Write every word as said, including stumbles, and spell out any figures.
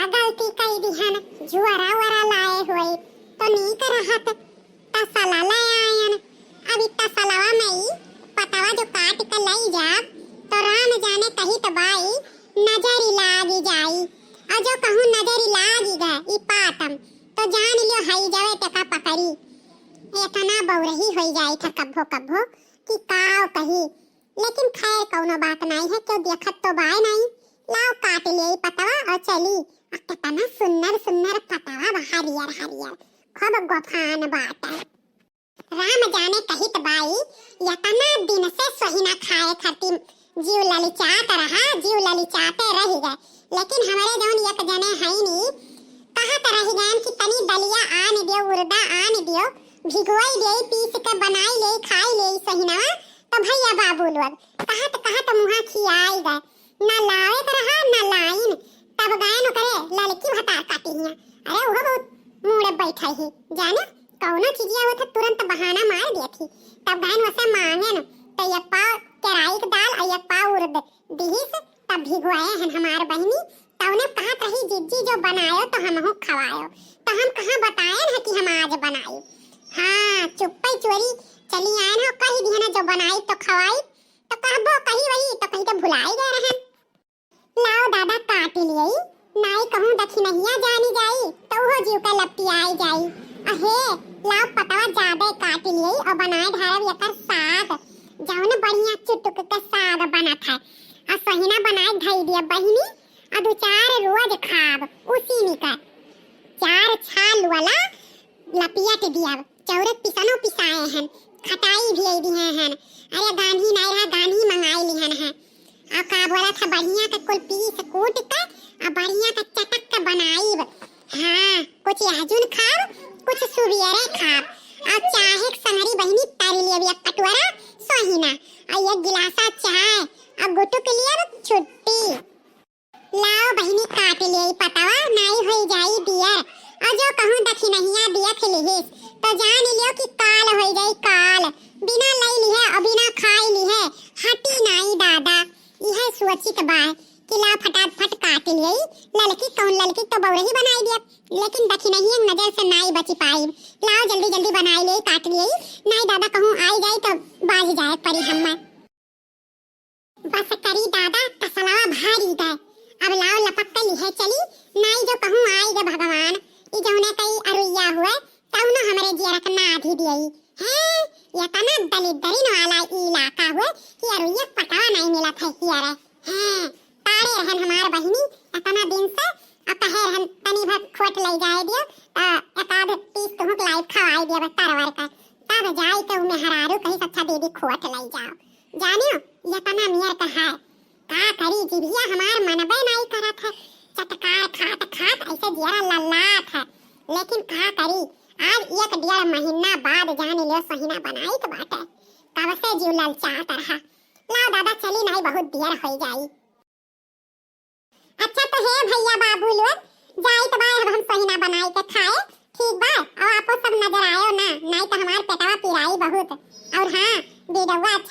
गलती कई दिहन, जुअरा वरा लाए होई तो नीक रहत। तसला ले आयन। अब ई तसलवा में ई पतवा जो काट के लई जाब, तो राम जाने कहित बाई नजरी लागी जाई। और जो कहूँ नजरी लागी गए ई पातम, तो जान लियो हई जावे तेका पकड़ी। इतना बौरही होई जाई था कब्बो कब्बो कि काव कही। लेकिन खैर कौनो बात नाई है, क्यों देखत तो बाय नाई। लाओ काट ले ई पतवा और चली। और कितना सुन्नर सुन्नर पतवा बा, हरियर हरियर, खूब गोफान बाटे। राम जाने कहित बाई, यतना दिन से सोहिना खाए खातिर जीव ललचात रहा, जीव ललचाते रह गए। लेकिन हमरे जौन एक जने हईनी, कहत रह गएन कि तनी दलिया आन दियो, उर्दा आन दियो, भिगोई देई, पीस के बनाई लेई, खाई लेई सोहिनवा। तो भैया बाबू लोग कहत कहत मुँहा खियाई गए। ना लावे के रहा, ना लाइन। तब गएन ओकरे ललकी भतार काटी हियाँ। अरे, उहो बहुत मूड़े बैठे ही। जाने, कौनो चीजिया होत है, तुरंत बहाना मार दिया थी। तब गएन वसे मांगेन, तो एक पाव केराई के दाल और एक पाव उर्द दिहिस, तब भिगोए हन हमार बहिनी। तौने कहत रही, "जिज्जी जो बनायो तो हमहू खवायो।" तो हम कहाँ बताएन है कि हम आज बनाई। हाँ, चुप्पे चोरी चली आएन हो, कही दिहन जो बनाई तो खवाई। तो कहबो कही वही, तो कही के भुलाई गए रहन। लाओ दादा काट लियई, नाई कहूँ दखिनहिया जानी जाई, तो उहो जीव के लपटियाई जाई। अहे, लाओ पतवा जादे काट लियई और बनाए ढारब एकर साग, जौन बढ़िया चुटुक के साग बनत है। और सोहिना बनाए धई दिया बहिनी, और दो चार रोज खाब उसी निकर। चार छाल वाला लपियट दियब, चौरे पिसनो पिसाए हन, खटाई भी आई दिए हन। अरे गान्ही नाई रहा, गान्ही मंगाई लिहन है। आ का बोला था, बढ़िया के कुल पीस कूट के, आ बढ़िया के चटक के बनाईब। हाँ, कुछ यहजुन खाब, कुछ सुबियरे खाब। आ चाहे के संगरी बहिनी तारी लेब एक कटोरा सोहिना, आ एक गिलासा चाय, आ गुटुक लेब छुट्टी। लाओ बहिनी, काट लेई पतवा, नाई होई जाई बियर। और जो कहूँ दखिनहिया देख लिहिस, तो जान लियो कि काल होई जाई काल। बिना लई लिहे और बिना खाई लिहे, हटी नाई दादा। यह सोचित बा कि लाओ फटाफट काट लेई। ललकी कौन ललकी तो बौरही बनाई दिया, लेकिन दखिनहिया नजर से नाई बची पाई। लाओ जल्दी जल्दी बनाई लेई, काट लेई। नाई दादा कहूँ आई जाई तो बाज जाए परी हम्मा। बस करी दादा, तसलवा भारी गए। अब लाओ लपक के लिहे चली, नाई जो कहूँ आई गे भगवान। ई जौने कई अरुइया हुए, तौनो हमरे जियरा के नाधी दियई। हैं, यतना दलिद्दरिन वाला ई इलाका हुए कि अरुइया पतवा नाई मिलत है हियरे। हैं, तारे रहन हमार बहिनी, इतना दिन से, अब कहे रहन तनी भर खोट लई जाए दियो, त एक आध पीस तुहुक लाई खवाई दिया बस तरवर का। तब जाई के उ मेहरारू कही, "अच्छा दीदी खोट लई जाओ।" जानियो, यतना मियर का है। का करी, जिभिया हमार मनबे नाई करत है। चटकार खात खात ऐसे जियरा लल्लात है। लेकिन का करी, आज एक डेढ़ महीना बाद जान लियो सोहिना बनाई के बाटे। कब से जीव ललचात रहा। लाओ दादा चली नाई, बहुत देर होई जाई। अच्छा तो हे भैया बाबू लोग, जाइत बा अब हम सोहिना बनाई के खाए, ठीक बा? और आपो सब नजर आयो ना, नाई तो हमार पेटवा पिराई बहुत। और हाँ, वीडियोवा अच्छा